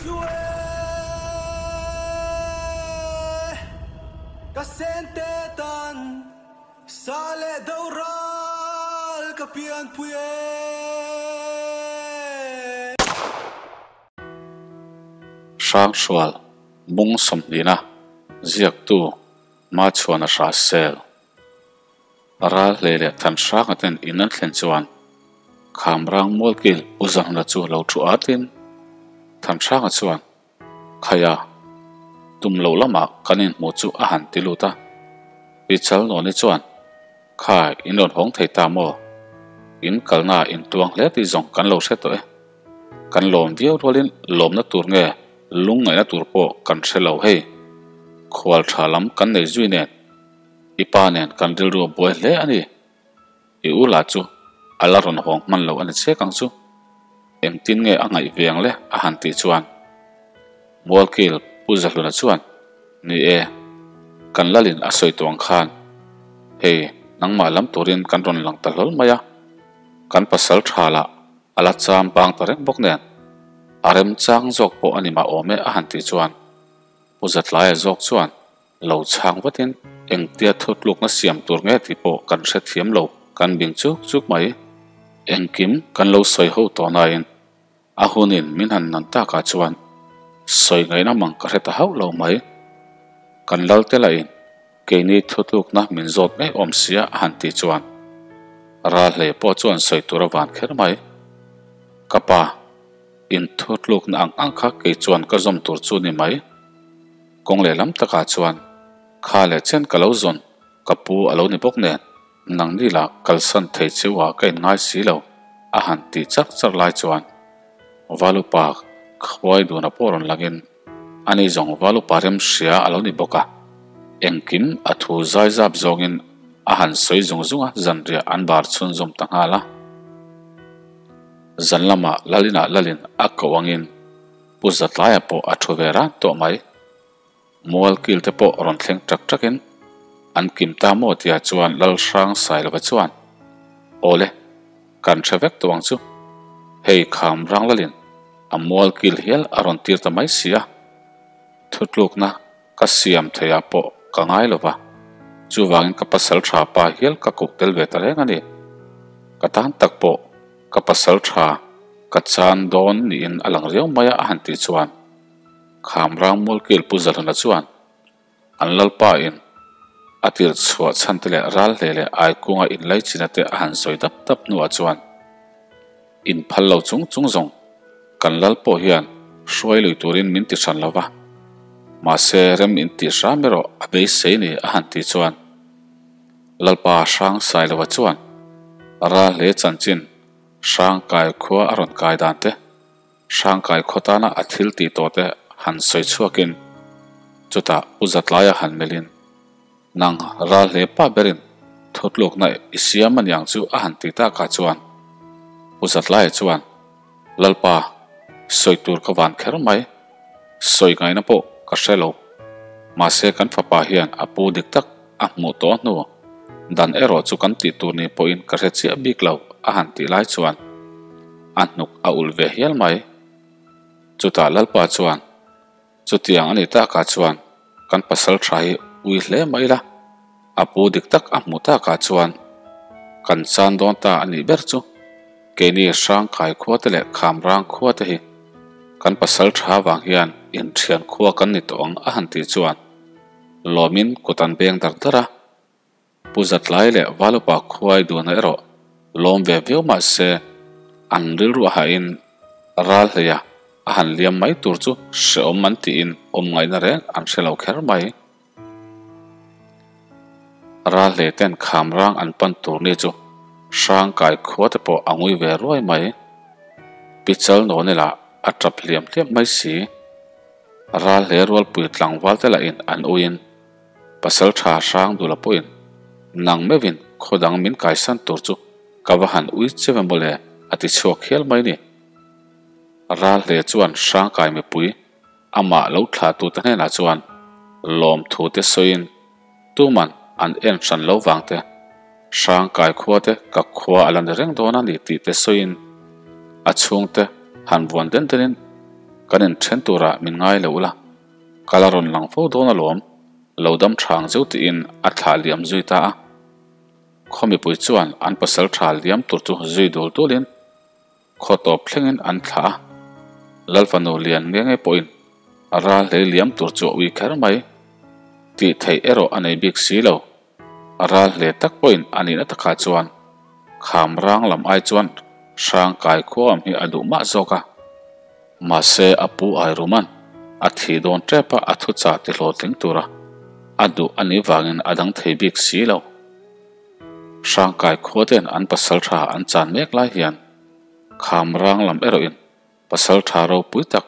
chu e ka sente tan sa leh do ral ka pianpui e. Hrangsual Bung sawmhnihna ziaktu Machhuana Hrahsel Ral hlei leh Thanhranga ten in an thlen chuan Khamrang Mualkil Pu Zahnuna chu lo thu atin Thanhranga chuan Khaia tum loh lamah kan inhmuh chu a han ti lut a. Pi Chalnawni chuan Kha in rawn hawng thei ta maw? In kalna in tuang hle tih zawng kan lo hre tawh e. Kan lawm viau rualin lawmna tur nge lungngaihna tur pawh kan hre lo hei. Khual tha lam kan nei zui nen i pa nen kan rilru a buai hle a ni. I u lah chu a la rawn hawng hman lo a ni chek ang chu. Engtin nge a ngaih ve ang le a han tih chuan Mualkil Pu Zahluna chuan Ni e, kan lalin a sawi tawh ang khan hei nangmah lam turin kan rawn lang ta hlawl mai a, kan pasal tha lah a la cham bang ta reng bawk nen a remchang zawk pawh a ni mah awm e a han tih chuan Pu Zatlaia zawk chuan lo chhang vatin engtia thutlukna siam tur nge tih pawh kan hrethiam lo kan bing chuk chuk mai. Engkim kan lo sawi ho tawh nain a hunin min han nan takah chuan sawi ngaihna mang ka hre ta hauh lo mai. Kan lalte lahin keini thutlukna min zawt ngei awm sia a han tih chuan Ralhlei pawh chuan sawi tur a van kher mai. Ka pa, in thutlukna ang ang kha kei chuan ka zawm tur chu ni mai. Kawng lehlam takah chuan kha leh chen ka lo zawn ka pu a lo ni bawk nen nangni lah kalsan thei cheu ah ka inngai si lo a han tih char char lai chuan Valupa khuai duna pawh rawn langin ani zawng Valupa remhria a lo ni bawk a, engkim a thu zai zap zawngin a han sawi zung zung a zanriah an bar chhunzawm ta nghal a. Zan lamah Lalinah Lalin a koh angin Pu Zatlaia pawh a thu ve ran tawh mai. Mual kil te pawh rawn thleng ṭak ṭakin an kim ta maw tia chuan Lalhrang Sailova chuan, Awle, kan hre vek tawh ang chu. Hei kham Ranglalin a mual kil hial a rawn tir ta mai si a. Thutlukna ka siam theiah pawh ka ngai lo va, chuvangin ka pasal tha pa hial ka koh tel ve ta reng a ni. Ka tan tak pawh ka pasal tha ka chan dawn niin a lang riau mai a a han tih chuan Khamrang Mualkil Pu Zalhana chuan an lalpa in a tirh chhuah chhan te leh ral hle leh Aikunga inlaichina te a han sawi dap dap hnuah chuan in phal lo chung chung zawng kan lal pawh hian hruai lui turin min ti hran lo va, mahse rem in tih hram erawh a beisei ni a han tih chuan Lalpa Hrang Sailova chuan ral hle chanchin Hrang kai khua a rawn kai dan te, Hrang kai khaw tana a thil tih tawh te han sawi chhuakin chutah Pu Zatlaia han melhin Nang ral hle pa berin thutlukna i siam a niang chu a han ti takah chuan Pu Zatlaia chuan Lalpa, sawi tur ka van kher mai, sawi ngaihna pawh ka hre lo. Mahse kan fapa hian a pu dik tak a hmuh tawh hnu dan erawh chu kan tih tur ni pawhin ka hre chiah bik lo a han tih lai chuan a hnuk a ulh ve hial mai. Chutah Lalpa chuan Chutiang a ni takah chuan kan pasal tha hi ui hle mai ila, a pu dik tak a hmu takah chuan kan chan dawn ta a nih ber chu. Keini Hrangkai khua te leh Khamrang khua te hi kan pasal tha vang hian inthian khua kan ni tawh ang a han tih chuan lawmin kut an beng dar dar a. Pu Zatlai leh Valupa khuai duhna erawh lawm ve viau mah se an rilru a hahin ral hleia a han liam mai tur chu hrehawm an tiin awm ngaihna reng an hre lo kher mai. Ral hlei ten kham rang an pan tur ni chu Hrangkai khua te pawh a ngui ve ruai mai. Pi Chalnawni lah a tap hliam hliam mai si. Ral hlei rualpui tlangval te lahin an uiin Pasal tha hrang dula pawhin nang meuhin khaw dang min kaisan tur chu ka va han ui che ve mawle a ti chhuak hial mai ni. Ral hle chuan hrangkai mipui amah lo thlah tute hnenah chuan lawmthu te sawiin tuman an en hran lo vang te, hrangkai khua te ka khua a la ni reng dawn a ni tih te sawiin a chhungte han vuan den denin. Kan inthen turah min ngai lo ula, ka la rawn lang fo dawn alawm, lo dam thang zeuh tiin a thlah liam zui ta a. Khaw mipui chuan an pasal tha liam tur chu zui dul dulin khaw tawp thlengin an thlah a. Lal fanu lian nge nge pawhin ral hlei liam tur chu a ui kher mai. Tih theih erawh a nei bik si lo. Ral hle tak pawhin a nihna takah chuan kham rang lam ai chuan hrang kai khuam hi a duh mah zawk a. Mahse a pu Airuman a thih dawn tep a a thuchah ti hlawhtling tura a duh a nih vangin a dang thei bik si lo. Hrangkai khua ten an pasal tha an chan mek lai hian kham rang lam erawhin pasal tha ropui tak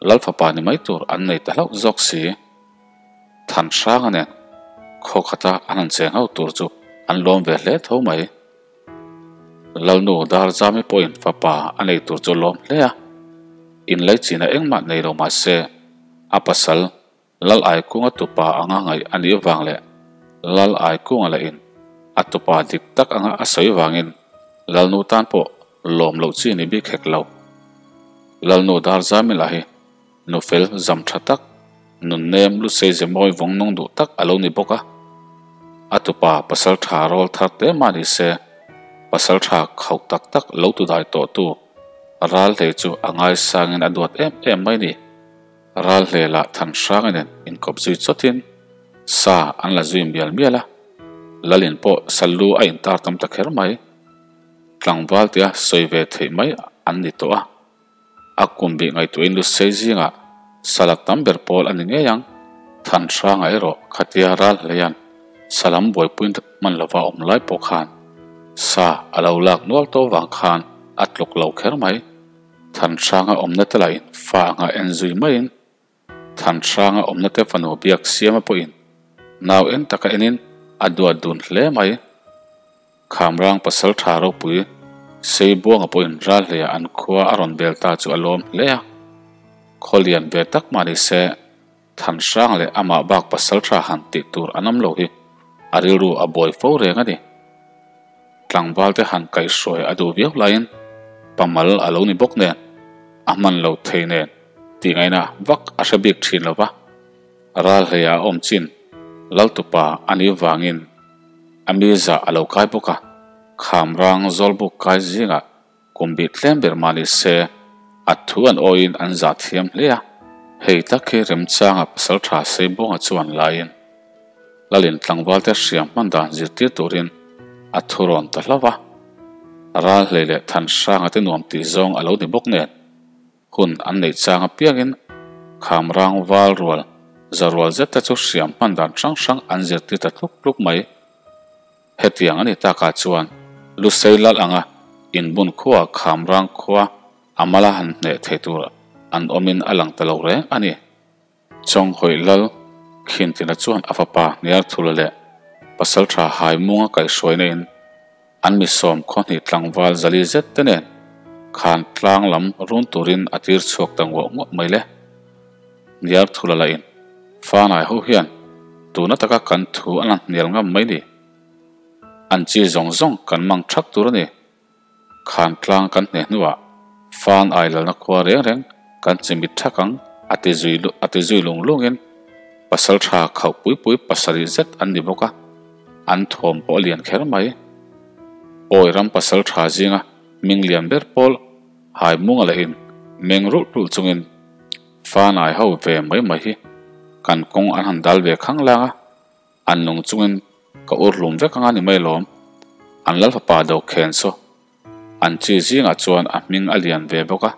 Lal fapa ni mai tur an nei ta hlauh zawk si. Than hranga nen khaw khata an han cheng ho tur chu an lawm ve hle tho mai. Lalnu Darzami pawhin fapa a nei tur chu a lawm hle a, inlaichin a engmah nei lo mah se a pasal Lal Aikunga tupa anga ngaih a nih vang leh Lal Aikunga lahin a tupa dik tak anga a sawi vangin Lalnu tan pawh lawm loh chi ni bik hek lo. Lalnu Darzami lah hi nufel zam tha tak, nunnem lusei ze mawi vawng nung duh tak a lo ni bawk a. A tupa pasal tha rawl thar te mah ni se, pasal tha khauh tak tak lo tu dai tawhtu ral hlei chu a ngaisangin a duat em em mai ni. Ral hlelah than hrang nen inkawp zui chawtin sa an la zui mial mial a, Lalin pawh sa lu a intar tam ta kher mai. Tlangval tia sawi ve theih mai an ni tawh a, a kum bih ngaihtuahin lu sei zingah sa la tam ber pawl a ni ngei ang. Than hrangah erawh khatia ral hleian sa lam buaipui hman lova awm lai pawh khan sa a lo lak nual tawh vang khan a tluk lo kher mai. Thanhranga awmna te lahin fa anga en zui maiin Thanhranga awmna te fanu biak siama pawhin nau en taka enin a duat dun hle mai. Khamrang pasal tha ropui Seibuanga pawhin Ralhleia an khua a rawn bel ta chu a lawm hle a. Khaw lian ve tak mah ni se Thanhrang leh amah bak pasal tha han tih tur an awm lo hi a rilru a buai fo reng a ni. Tlangval te han kaihhruai a duh viau laiin pamal a lo ni bawk nen a hman lo thei nen tih ngaihna vak a hre bik thin lo va. Ral hleia a awm chin Laltupa a nih vangin a mi zah a lo kai bawk a, Khamrang Zawlbuk kai zingah Kum bih tlem ber mah ni se, a thu an awiin an zah thiam hle a. Hei tak hi remchanga pasal tha Seibuanga chuan laiin Lalin tlangvalte hriam hman dan zirtir turin a thu rawn ta hlauh a. Ral hlei leh than hranga te nuam tih zawng a lo ni bawk nen, hun an neih chang apiangin Khamrang val rual za rual zet te chu hriam hman dan hrang hrang an zirtir ta tluk tluk mai. Hetiang a ni takah chuan Lusei lal anga inbun khua Khamrang khua a mala han hneh thei tur an awmin a lang ta lo reng a ni. Chawnghawi lal Khintina chuan a fapa Hniarthula leh Pasaltha Haimunga kaihhruaina in an mi sawm khawhnih tlangval zali zet te nen khan tlang lam run turin a tir chhuak ta nguah nguah mai le. Hniarthula lah in Fanai ho hian tuna taka kan thu an han hnial ngam mai ni. An chi zawng zawng kan mang thak tur a ni. Khan tlang kan hne hnuah fan ai lalna khua reng reng kan chimit thak ang a ti zui a ti zui lung lungin pasal tha khauh pui pui pasarih zet an ni bawk a, an thuam pawh a lian kher mai. Pawi ram pasal tha zinga hming lian ber pawl Haimunga lahin meng rulh rulh chungin Fanai ho ve mai mai hi kan kawng an han dal ve khang lang a, an nung chungin ka ur hlum vek anga ni mai lawm. An lal fapa do khen saw an chi zingah chuan a hming a lian ve bawk a,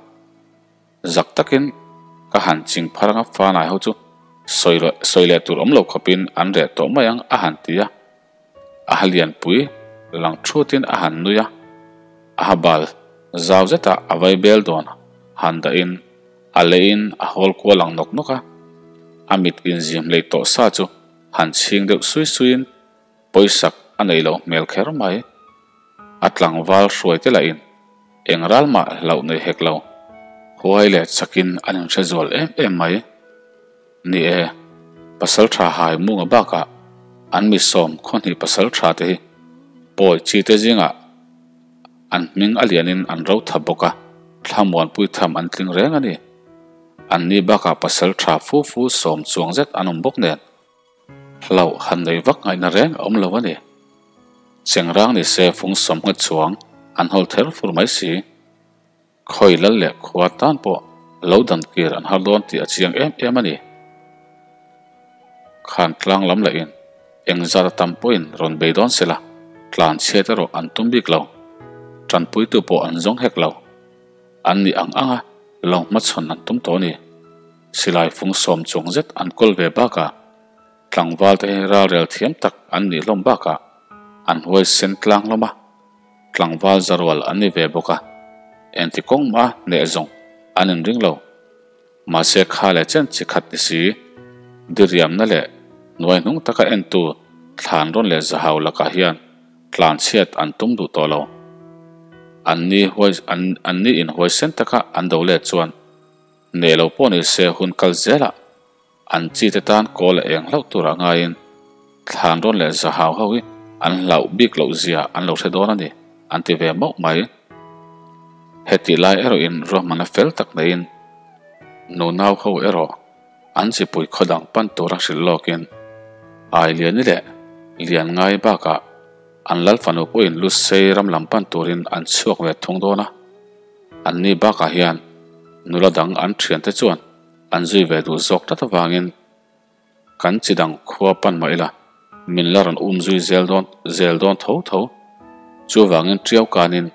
zak takin ka han ching phar anga Fanai ho chu sawi sawi leh tur awm lo khawpin an reh tawh mai ang a han ti a. A ha lianpui lang thutin a han nui a, a ha bal zau zetah a vai bel dawn han dahin a leiin a hawl kual ang nawk nawk a, a mit inzim lei tawh sa chu han chhing deuh sui suiin pawisak a neih loh hmel kher mai. A tlangval hruai te lahin eng ral mah hlauh nei hek lo, huai leh chakin an inhre zual em em mai. Ni e, pasal tha hai munga bakah an mi sawm khawhnih pasal tha te hi pawi chi te zingah an hming a lianin an ro tha bawk a, thlamuanpui tham an tling reng a ni. Anni bakah pasalṭha fu fu sawm chuang zet an awm bawk nen hlauh han nei vak ngaihna reng a awm lo a ni. Chengrang ni se fung sawmnga chuang an hawl ther fur mai si. Khawi lal leh khua tan pawh lo dan kir an har dawn tih a chiang em em a ni. Khan tlang lam lahin eng zat a tam pawhin rawn bei dawn se la, tlan chhiat erawh an tum bik lo. Tanpuitu pawh an zawng hek lo. An nih ang anga lo hmachhawn an tum tawh a ni. Silai fung sawm chuang zet an kawl ve bakah tlangval te hi ralrel thiam tak an nih hlawm bakah an huaisen tlang hlawm a. Tlangval zarual an ni ve bawk a, engti kawng mah hneh zawng an inring lo. Mahse kha leh chen chi khat ni si, diriamna leh hnuai hnung taka entu thlan rawn leh zahau lakah hian tlanchhiat an tum duh tawh lo. Anni huai anni inhuaisen taka an do let chuan hneh lo pawh ni se hun kal zelah An chite tan kawl a eng hlauh tur a ngaiin thlan rawn leh zahau ho hi an hlauh bik loh zia an lo hre dawn a ni, an ti ve mauh mai. Hetih lai erawhin ruahmanna fel tak neiin nunau ho erawh an chipui khaw dang pan tura hrilh lawkin Ailiani leh Lianngai bakah an lal fanu pawhin Lusei ram lam pan turin an chhuak ve thung dawn a. Anni bakah hian nula dang an thiante chuan An zui ve duh zawk tlat avangin kan chi dang khua pan mah ila min la rawn um zui zel dawn zel dawn tho tho. Chuvangin Tiau kanin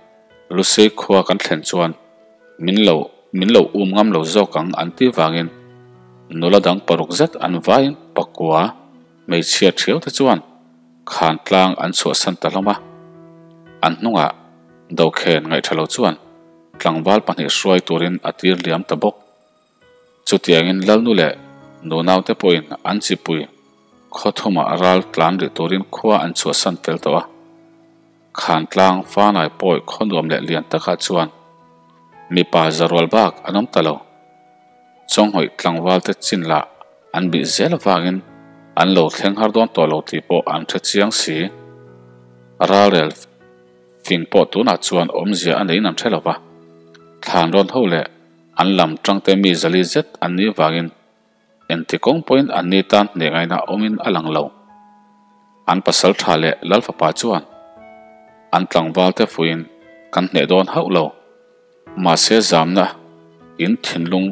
Lusei khua kan thlen chuan min lo min lo um ngam lo zawk ang an tih vangin nula dang paruk zet an vaiin pakua hmeichhia thiau te chuan khan tlang an chhuahsan ta hlawm a. An hnungah Dokhen ngaihṭha lo chuan tlangval pahnih hruai turin a tir liam ta bawk. Chutiangin Lalnu leh nunaute pawhin an chipui khaw thumah ral tlan rih turin khua an chhuahsan fel tawh a. Khantlang Fanai pawi khaw nuam leh lian takah chuan mipa zarual bak an awm ta lo. Chawnghawih tlangvalte chin lah an bih zel avangin an lo thleng har dawn tawh lo tih pawh an hre chiang si. Ralrel fing pawh tunah chuan awmzia a neiin an hre lo va. Thlan rawn ho leh An lam tangte mi zali zet an nih vangin engti kawng pawhin an ni tan hneh ngaihna awmin a lang lo. An pasal tha leh lal fapa chuan an tlangval te fuiin kan hneh dawn hauh lo. Mahse zamna in thinlung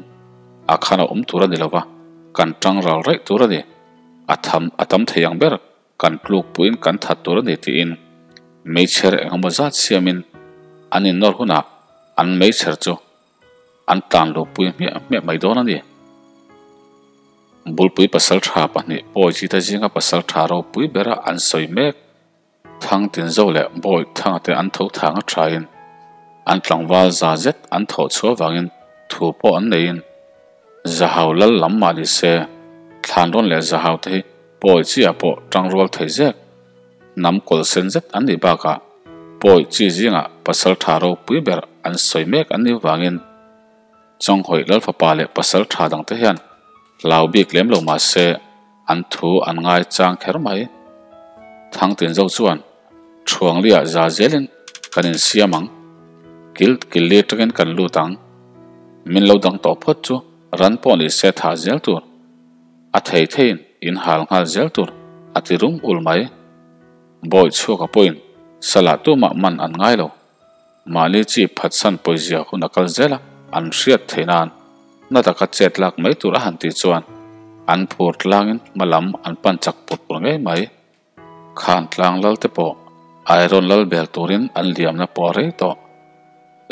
ah khan a awm tur a ni lova, kan tang ral raih tur a ni. A tham a tam thei ang ber kan tluk puiin kan that tur a ni tiin meichher engemaw zat siamin an innawr hunah an meichher chu an tlan luh pui hmiah hmiah mai dawn a ni. Bulpui pasal tha pahnih pawi chite zinga pasal tha ropui bera an sawi mek Thangtinzo leh Bawihthanga te an tho thang a thain an tlangval za zet an thawh chhuah vangin thu pawh an neiin Zahau lal lam mah ni se Thlanrawn leh Zahau te hi pawi chiah pawh tangrual thei zek Hnam kawlh sen zet an nih bakah pawi chi zingah pasal tha ropui ber an sawi mek an nih vangin Chawnghawih Lalfapa leh pasal tha dangte hian hlau bik lem lo mah se an thu an ngai chang kher mai. Thangtinzo chuan Thuangliah za zelin kan insiam ang, kil kil li tangin kan lut ang, min lo dang tawh phawt chu ran pawh ni se thah zel tur. A thei theiin in hal nghal zel tur a ti rum ul mai. Bawi chhuaka pawhin salah tumah man an ngai lo. Mahni chi phatsan pawizia hun a kal zel a, an hriat theih nan na taka chet lak mai tur a han tih chuan an phur tlangin hma lam an pan chak pur pur ngei mai. Khan tlang lal te pawh Iron lal bel turin an liamna pawh a rei tawh.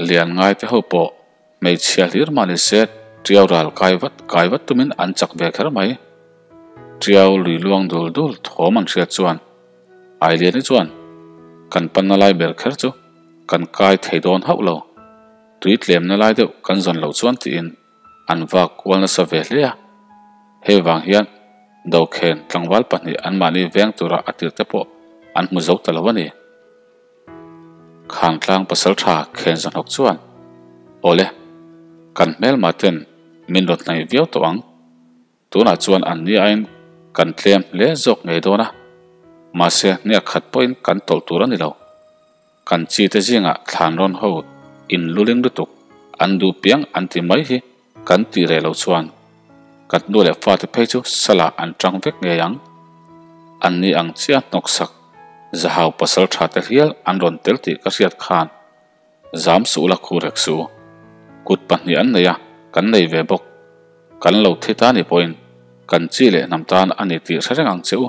Lian ngai te ho pawh Hmeichhia hlir mah ni se Tiau ral kai vat kai vat tumin an chak ve kher mai. Tiau lui luang dul dul thawm an hriat chuan Ailiani chuan kan panna lai ber kher chu kan kai thei dawn hauh lo, tui tlemna lai deuh kan zawn loh chuan tiin an vak kual nasa ve hle a. Hei vang hian Dokhen tlangval pahnih anmahni veng tura a tirhte pawh an hmu zo ta lo a ni. Khangtlang pasal tha khen zahnawk chuan, Awle, kan hmelma ten min rawn hnaih viau tawh ang. Tunah chuan an ni aiin kan tlem hle zawk ngei dawn a, mahse hniak khat pawhin kan tawlh tur a ni lo. Kan chi te zingah thlan rawn ho in luling lutuk an duh piang an ti mai hi. Kan tih reh loh chuan kan nu leh fate phei chu salah an tang vek ngei ang. An ni ang chiah hnawksak zahau pasal tha te hial an rawn tel tih ka hriat khan zam suh la khu rek su. Kut pahnih an nei a, kan nei ve bawk. Kan lo thi ta ni pawhin kan chi leh hnam tan a ni tih hre reng ang che u.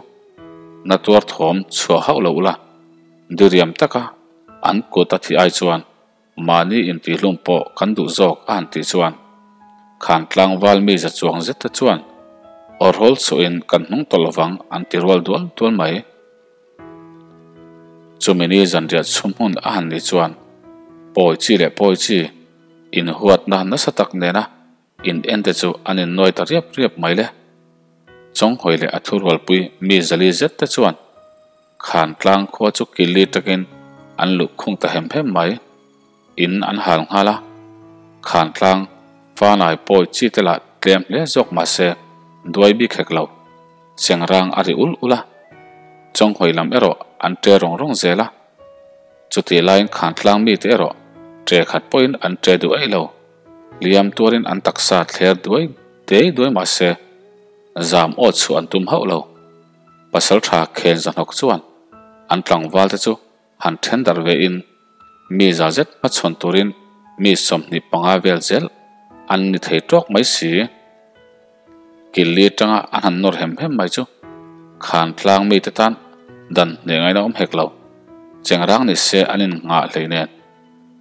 Na tuar thawm chhuah hauh lo ula, diriam taka an kut a thih ai chuan Mahni intihhlum pawh kan duh zawk a han tih chuan khan tlangval mi za chuang zet te chuan awrhawl chhuahin kan hnung tawh lovang an ti rual dual dual mai. Chumi ni zanriah chhum hmun a han nih chuan pawi chi leh pawi chi inhuatna nasa tak nena in en te chu an innuai ta riap riap mai le. Chawnghawi leh a thurualpui mi zali zet te chuan khan tlang khua chu killi takin an luh khung ta hem hem mai. In an hal nghal a, khan tlang fanai pawi chi te lah tlem hle zawk mah se duai bik hek lo. Chengrang a ri ul ul a, Chawnghawi lam erawh an ṭe rawng rawng zel a. Chutih laiin khan tlang mite erawh ṭe khat pawhin an ṭe duh eih lo. Hliam tuarin an taksa thler duai dei duai mah se, zam aw chhuah an tum hauh lo. Pasalṭha khen zahnawk chuan an tlangval te chu han then darh ve in mi za zet hmachhawn turin mi 25 vel zel an ni thei tawk mai si. Killi atanga an han nawr hem hem mai chu khan tlang mite tan dan hneh ngaihna awm hek lo. Chengrang ni se an innghah hlei nen.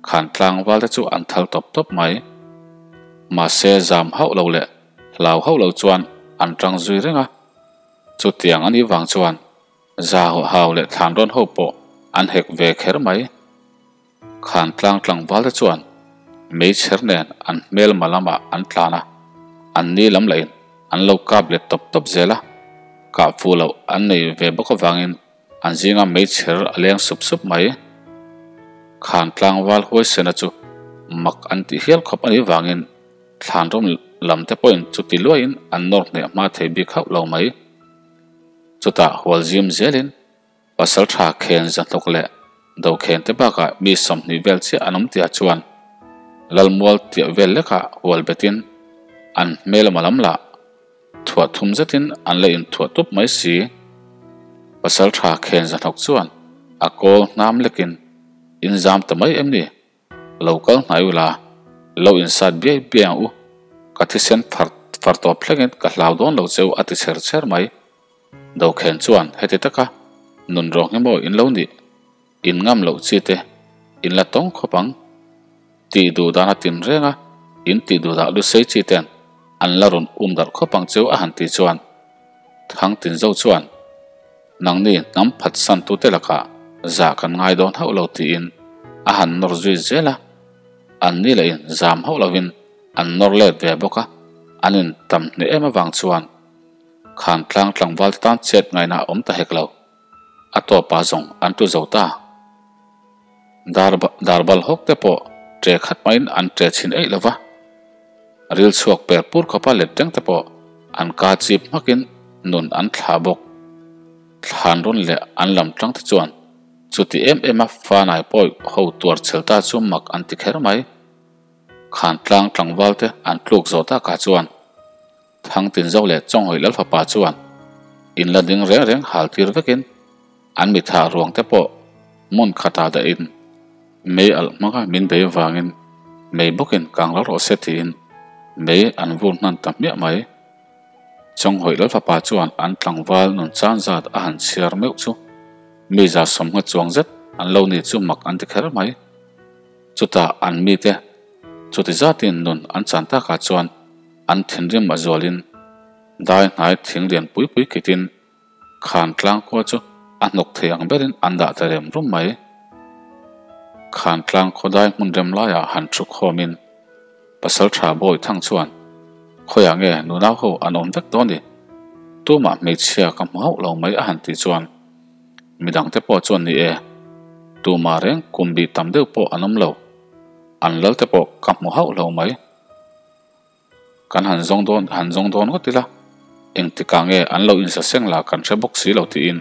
Khan tlangval te chu an thal tawp tawp mai. Mahse zam hauh lo leh hlau hauh lo chuan an tang zui reng a. Chutiang a nih vang chuan za hau leh thlan rawn ho pawh an hek ve kher mai. Khan tlang tlangval te chuan meichher nen an hmelma lamah an tlan a, an ni lam lahin an lo kap let tawp tawp zel a. Kah fuh loh an nei ve bawk avangin An zinga meichher a leng sup sup mai. Khan tlangval huaisena chu mak an tih hial khawp a nih vangin thlanrawm lam te pawhin chuti luaiin an nawr hneh hma thei bik hauh lo mai. Chutah hual zim zelin pasaltha khen zahnawk leh dokhen te bakah mi 20 vel chiah an awm tihah chuan Lalmual tiah vel lekah hual betin an hmelma lam lah Thuah thum zetin an la inthuah tup mai si. Pasaltha khen zahnawk chuan a kawl hnam lekin in zam ta mai em ni? Lo kal hnai ula, lo insat biai biai ang u, ka thisen far far tawp thlengin ka hlau dawn lo cheu a ti chher chher mai. Dokhen chuan heti taka nun rawng hi maw in lo nih? In ngam loh chi te in la tawng khawp ang. Tih duh dan a tin reng a, in tih duh dah lusei chi ten an la rawn um darh khawp ang cheu a han tih chuan Thang tin zo chuan nangni hnam phat san tute lakah zah kan ngai dawn hauh lo tiin a han nawr zui zel a, an ni leh in zam hauh lovin an nawr let ve bawk a, an in tam hneh em avang chuan khan tlang tlangval te tan chet ngaihna a awm ta hek lo. A tawpah zawng an tu zo ta. Dar darbal hawk te pawh ṭe khat maiin an ṭe chhin eih lo va. Ril chhuak per pur khawpa let reng te pawh an ka chip hmakin nun an thlah bawk. Thlan rawn leh an lam ṭang te chuan chuti em em a fanai pawi ho tuar chhel ta chu mak an ti kher mai. Khan tlang tlangval te an tluk zawh takah chuan Thangtinzo leh Chawnghawih Lalfapa chuan in la ding reng reng hal tir vekin an mitha ruang te pawh hmun khatah dahin mei alh hmanga min bei avangin mei bawkin kang lo rawh se tiin mei an vur hnan ta hmiah mai. Chawnghawih Lalfapa chuan an tlangval nun chan zat a han chhiar meuh chu mi 50 chuang zet an lo ni chu mak an ti kher mai. Chutah an mite chuti zatin nun an chan takah chuan an thinrim a zualin dai hnai thing lian pui pui kitin khan tlang khua chu a hnawk thei ang berin an dah ta rem rum mai. Khan tlang khaw dai hmun rem laiah han thu khawmin Pasaltha Bawi Thang chuan khawiah nge nunau ho an awm vek dawn ni? Tumah hmeichhia ka hmu hauh lo mai a han tih chuan midangte pawh chuan ni e, tumah reng kum bih tam deuh pawh an awm lo, an lalte pawh ka hmu hauh lo mai. Kan han zawng dawn han zawng dawn ngawt ila, engtikah nge an lo insaseng lah kan hre bawk si lo tiin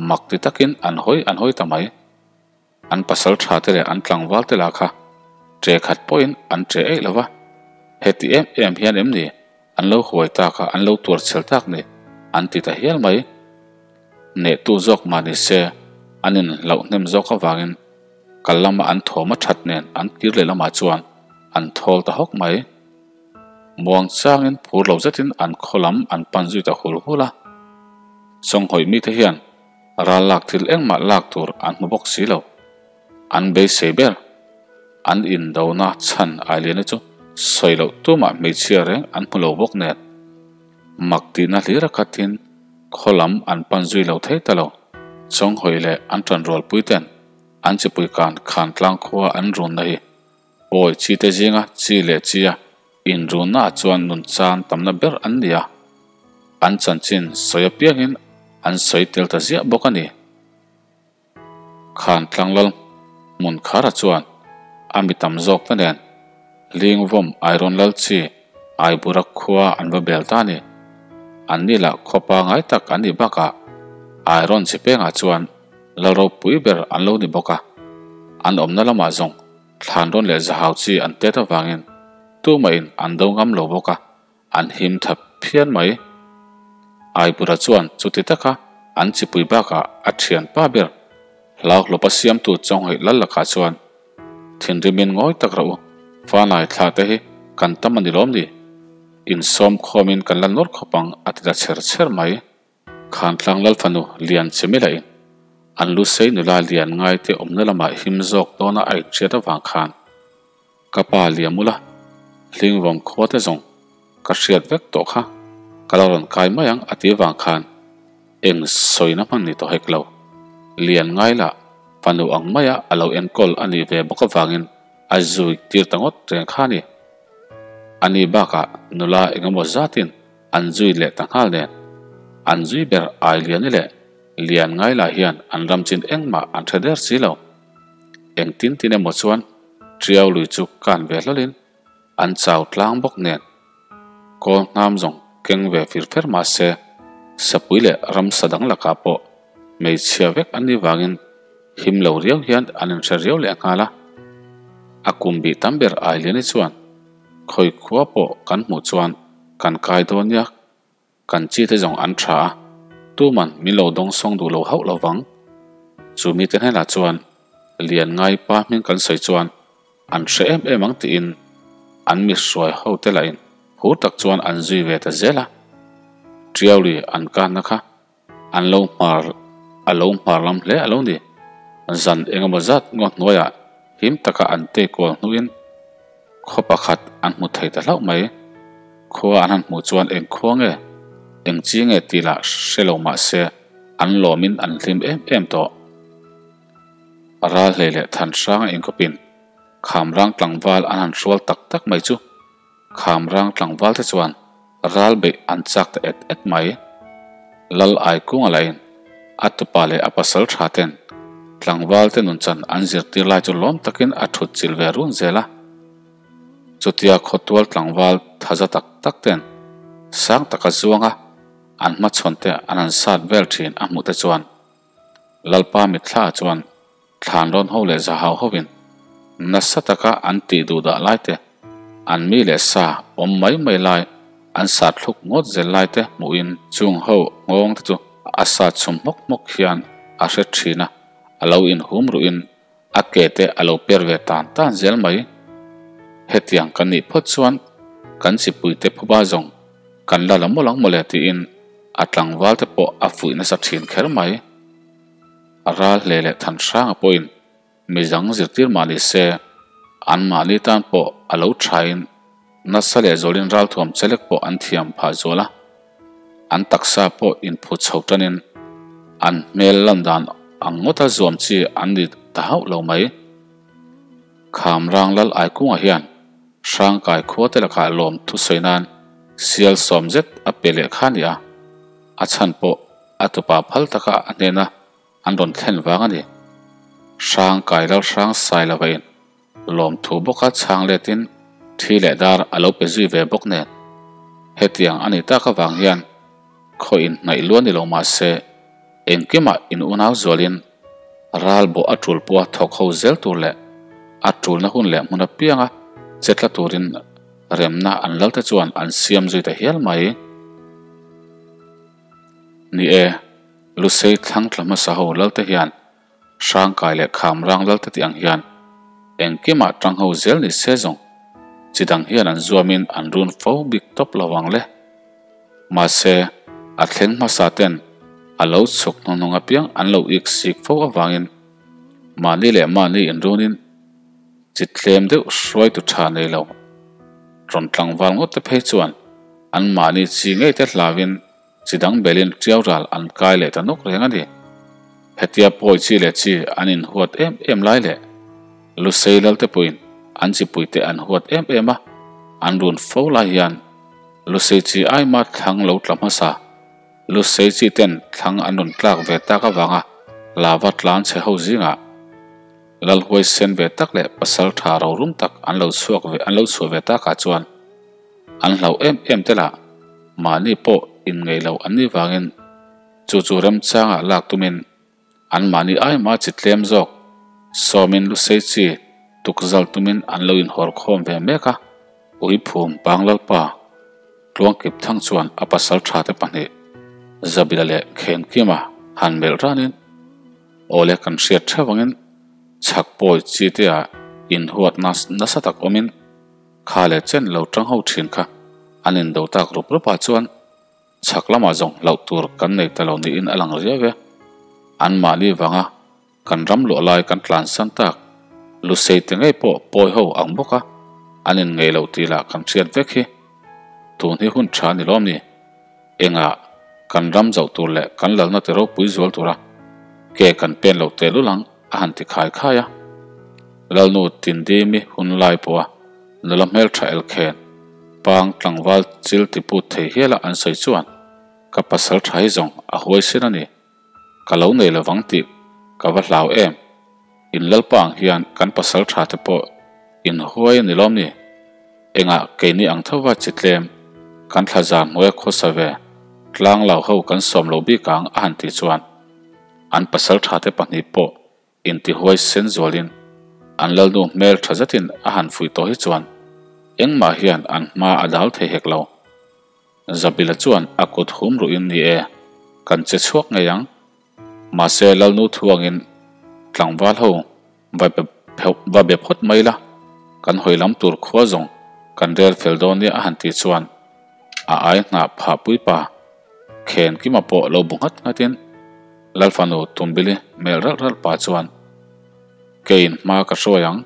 mak ti takin an hawi an hawi ta mai. An pasal tha te leh an tlangval te lah kha ṭe khat pawhin an ṭe eih lo va. Heti em em hian em ni an lo huai tak a, an lo tuar chhel tak ni an ti ta hial mai. Nehtu zawk mah ni se an inhlauh hnem zawk avangin kal lama an thawm a that nen an kir leh lamah chuan an thawl ta hawk mai. Muang changin phur lo zetin an khaw lam an pan zui ta hul hul a. Chawnghawih mite hian ral lak thil engmah lak tur an hmu bawk si lo. An beisei ber. An indona chhan Ailiana chu sawi loh tumah hmeichhia reng an hmu lo bawk nen. Mak tihna hlir a khatin khaw lam an pan zui lo thei ta lo. Chawnghawih leh an tanrualpui ten an chipui kan khan tlang khua an runna hi Pawi chi te zinga chi leh chi a inrunna ah chuan nun chan tamna ber an ni a, an chanchin sawi apiangin an sawi tel ta ziah bawk a ni. Khan Tlanglal hmun khara chuan a mi tam zawk te nen Lingvawm Iron Lal chi Aibura khua an va bel ta a ni. An ni lah khaw pangai tak an nih bakah Iron chi pengah chuan Lal ropui ber an lo ni bawk a, an awmna lamah zawng Thlan rawn leh zahau chi an tet avangin tumahin an do ngam lo bawk a, an him tha phian mai. Aibura chuan chuti taka an chipui bakah a thianpa ber hlauhlawpa siamtu Chawnghawih lal lakah chuan thinrimin ngawi tak rauh u, Fanai thla te hi kan tam a ni lawm ni? Insawm khawmin kan la nawr khawp ang a ti ta chher chher mai. Khantlang Lalfanu lian che mi lahin an lu sei nula lian ngai te awmna lamah him zawk dawna a inhriat avang khan ka pa liam ula Hlingvawm khua te zawng ka hriat vek tawh kha ka lo rawn kai mai ang a ti avang khan eng sawina hman ni tawh hek lo. Lian ngai lah fanu ang maia a lo enkawl a nih ve bawk avangin a zui tir ta ngawt reng kha a ni. Ani bakah nula engemaw zatin An zui leh ta nghal nen, an zui ber Ailiani leh Lian Ngaila hian an ram chin engmah an hre der si lo. Engtin tin emaw chuan Tiau lui chu kan ve hlawlin an chau tlang bawk nen, kawl hnam zawng keng ve fir fer mah se, sapui leh ramsa dang lakah pawh hmeichhia vek an nih vangin him lo riau hian an inhre riau leh nghal a. A kum bih tam ber Ailiani chuan khawi khua pawh kan hmuh chuan Kan kai dawn nia, kan chi te zawng an tha a, tuman min lo dawng sawng duh lo hauh lo vang. Chu mite hnenah chuan Lian ngai pa hming kan sawi chuan an hre em em ang tiin an mi hruai ho te lahin phur tak chuan an zui ve ta zel a. Tiauli an kanna kha an lo hmar a lo hmar lam hle a lo ni. Zan engemaw zat ngaw hnuaiah him taka an tei kual hnuin khaw pakhat an hmu thei ta hlauh mai. Khua an han hmuh chuan eng khua nge, eng chi nge tih lah hre lo mah se an lawmin an hlim em em tawh. Ral hlei leh than hranga inkawpin Khamrang tlangval an han hrual tak tak mai chu Khamrang tlangval te chuan ral beih an chak ta et et mai. Lal Aikunga lahin a tupa leh a pasal tha ten tlangval te nunchan an zirtir lai chu lawm takin a thut chilh ve run zel a. Chutia khawtual tlangval thaza tak tak ten sang taka zuanga an hmachhawn te an han sat vel thin a hmuh te chuan Lalpa mitthla chuan Thlan rawn ho leh zahau hovin nasa taka an tih duh dah lai te, an mi leh sa awm mai mai lai an sat thluk ngawt zel lai te hmuhin chung ho nghawng te chu a sat chhum hmawk hmawk hian a hre thin a, a lo inhum ruhin a ke te a lo per ve tan tan zel mai. Hetiang kan nih phawt chuan kan chipuite phuba zawng kan la la mawlh ang mawle tiin a tlangval te pawh a fuih nasa thin kher mai. A ral hle leh than hranga pawhin mizang zirtir mah ni se, anmahni tan pawh a lo thain nasa leh zawlin ralthuam chelek pawh an thiam phah zual a, an taksa pawh inphu chho tanin an hmel lan dan ang ngawta zuam chi an ni ta hauh lo mai. Khamrang Lal Aikungah hian Hrangkai khuate lakah lawm thusawi nan sial sawm zet a pe leh kha a ni a, a chhan pawh A tupa phal taka a hnena an rawn thlen vang a ni. Hrang kai lal hrang sai lova in lawmthu bawka chhang letin thi leh dar a lo pe zui ve bawk nen. Hetiang a nih tak avang hian khaw in hnaih luan ni lo mah se engkimah in unau zualin ral bawh a tul pawha thawk ho zel tur leh a tulna hun leh hmun apianga che tla turin. Remna an lalte chuan an siam zui ta hial mai. Ni e, Lusei thlang tla hmasa ho lalte hian Hrangkai leh Khamrang lalte tih ang hian engkimah tang ho zel ni se zawng chi dang hian an zuamin an run fo bik tawp lo ang le. Mahse, a thleng hmasa ten a lo chhuk hnuhnung apiang an lo ik sik fo avangin mahni leh mahni inrunin Chi tlem deuh hruaitu tha nei lo rawn tlangval ngawt te phei chuan anmahni chi ngei te hlauin chi dang belin tiau ral an kai leh ta nawk reng a ni. Hetia pawi chi leh chi an inhuat em em lai leh Lusei lal te pawhin an chipui te an huat em em a, an run fo lai hian Lusei chi aima thlang lo tla hmasa Lusei chi ten thlang an rawn tlak ve tak avanga lava tlan chhe ho zingah Lal huaisen ve tak leh pasal tha rorum tak an lo chhuak ve an lo chhuah ve takah chuan an hlauh em em te lah mahni pawh inngeih lo an nih vangin chu chu remchangah lak tumin an mahni aima chi tlem zawk sawmin lusei chi tukzal tumin an lo inhawr khawm ve mek a. Uiphum Panglalpa Tluangkip Thang chuan a pasal tha te pahnih Zabila leh Khenkima han melh ranin Awle kan hriat theuh angin chhak pawi chi te ah inhuatna nasa tak awmin kha leh chen lo tang ho thin kha an indo tak rup rup ah chuan chhak lamah zawng hlauh tur kan nei ta lo niin a lang riau e. An mahni vanga kan ram luah lai kan tlansan tak Lusei te ngei pawh pawi ho ang bawk a an in ngei lo tih lah kan hriat vek hi tun hi hun tha a ni lawm ni. Engah kan ram zauh tur leh kan lalna ti ropui zual tura ke kan pen loh tehlul ang a han ti khai khai a. Lalnu Tindimi hun lai pawha nula hmeltha elkhen pang tlangval chil ti put thei hiala an sawi chuan ka pasal tha hi zawng a huaisen a ni. Ka lo nei lovang tih ka va hlau em? In lalpa ang hian kan pasal tha te pawh in huai a ni lawm ni? Engah keini ang tho va chi tlem kan thla zar hnuaia khawsa ve tlang lo ho kan sawm lo bik ang a han tih chuan an pasal tha te pahnih pawh Intihuai sen zualin an lalnu hmel tha zetin a han fuih tawh hi chuan engmah hian an hma a dal thei hek lo. Zabila chuan a kut hum ruhin ni e, kan che chhuak ngei ang. Mahse lalnu thuangin tlangval ho va be phawt mai la, kan hawi lam tur khua zawng kan rel fel dawn nia a han tih chuan a ai nghah phah puipa Khen Kima pawh lo bu nghat nghatin Lalfanu Tumbili hmel ralh ralh pah chuan, Keiin hma ka hruai ang.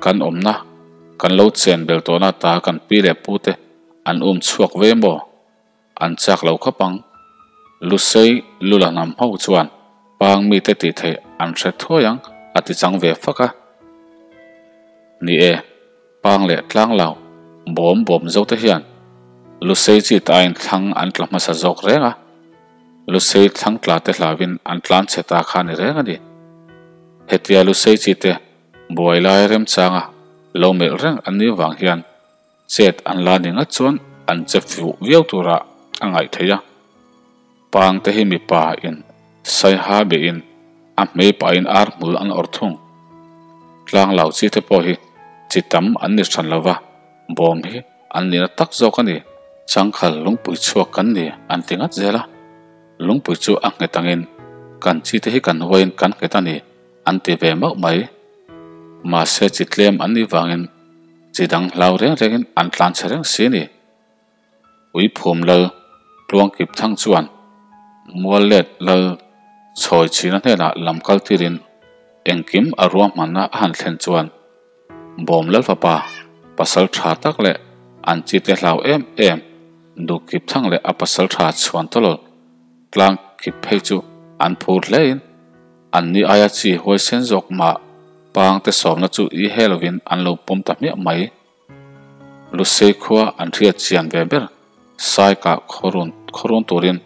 Kan awmna, kan lo chen bel tawhna ta kan pi leh pu te an um chhuak ve maw? An chak lo khawp ang. Lusei Lula hnam ho chuan pang mite tih theih an hre thuai ang a ti chang ve fak a. Ni e. Pang leh tlanglau bawm bawm zote hian Lusei chi tain thlang an tla hmasa zawk reng a, Lusei thlang tla te hlauin an tlan chhe ta kha ni reng a ni. Hetia Lusei chi te buai lai remchanga lo melh reng an nih vang hian chet an la ni ngat chuan an che fuh viau tura a ngaih theih a. Pang te hi mipa in saiha behin a hmei pahin ar hmul an awrh thung. Tlanglau chi te pawh hi chi tam an ni hran lova, bawm hi an nihna tak zawk a ni. Changkhal lungpui chhuak kan ni an ti ngat zel a, lungpui chu a nghet angin kan chi te hi kan huaiin kan nghet a ni an ti ve mauh mai. Mahse chi tlem an nih vangin chi dang hlau reng rengin an tlan chhe reng si a ni. Uiphum lal Tluangkip Thang chuan Muallet lal Chhawi Chhina hnenah lam kal tirin engkim a ruahmanna a han thlen chuan Bawm lal fapa pasal tha tak leh an chite hlau em em Duhkip Thang leh a pasal tha chhuan tawlawl Tlangkip phei chu an phur hlein an ni aia chi huaisen zawk mah pangte sawmna chu i he lovin an lo pawm ta hmiah mai. Lusei khua an hriat chian ve ber, Saikah khawrun turin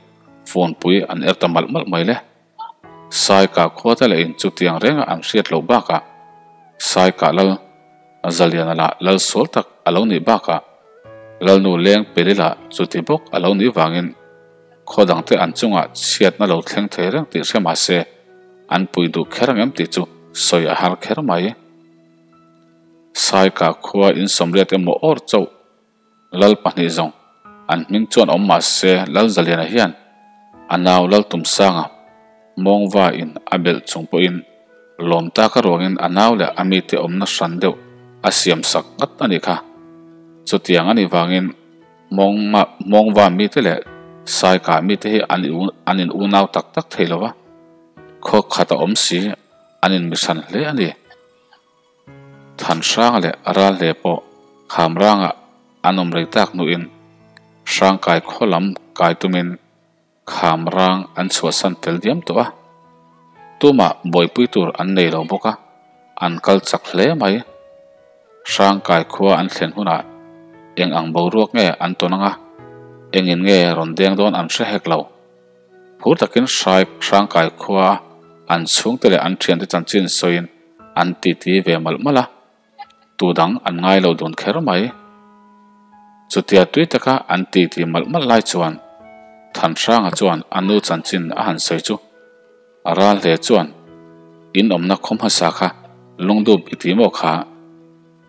phone-pui an er ta malh malh mai le. Saikah khua te leh in chutiang renga an hriat loh bakah Saikah lal Zaliana lah lal sual tak a lo nih bakah Lalnu leng peli lah chuti bawk a lo nih vangin khaw dangte an chungah chhiatna lo thleng thei reng tih hre mahse an pui duh kher ang em tih chu sawi a har kher mai. Saika khua in sawmriat emaw awr chauh. Lal pahnih zawng an hming chuan awm mah se Lalzaliana hian a nau Laltumsanga mawngva in a belh chung pawhin lawm taka ruangin a nau leh a mite awmna hran deuh a siam sak ngat a nih kha. Chutiang a nih vangin mawngva mite leh Saika mite hi an in unau tak tak thei lo va, khaw khat a awm si an in mihran hle a ni. Thanhranga leh Ralhle pawh Khamranga an awm rei tak hnuin Hrangkai khaw lam kai tumin Khamrang an chhuahsan tel diam tawh a. Tumah buaipui tur an nei lo bawk a, an kal chak hle mai. Hrangkai khua an thlen hunah eng ang boruak nge an tawn anga, engin nge rawn deng dawn an hre hek lo. Phur takin hrai Hrangkai khua an chhungte leh an thiante chanchin sawiin an titi ve malh malh a, tu dang an ngai lo dun kher mai. Chutia tui taka an titi malh malh lai chuan Thanhranga chuan a nu chanchin a han sawi chu a ral hle chuan in awmna khaw hmasa kha lungdup i ti maw kha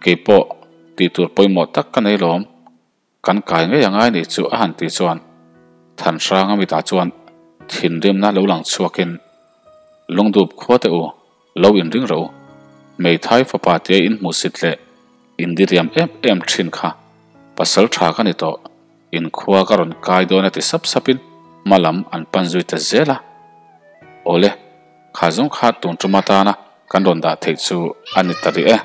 keipawh tih tur pawimawh tak ka nei lawm. Kan kai ngei angai nih chu a han tih chuan Thanhranga mitah chuan thinrimna lo lang chhuakin Lungdup khua teh u, lo inring rawh u, hmeithai fapa tia in hmuhsit leh indiriam em em thin kha pasal tha ka ni tawh, in khua ka rawn kai dawn a ti sap sapin hma lam an pan zui ta zel a. Awle, kha zawng kha tun tum atana kan rawn dah theih chu a ni ta rih e.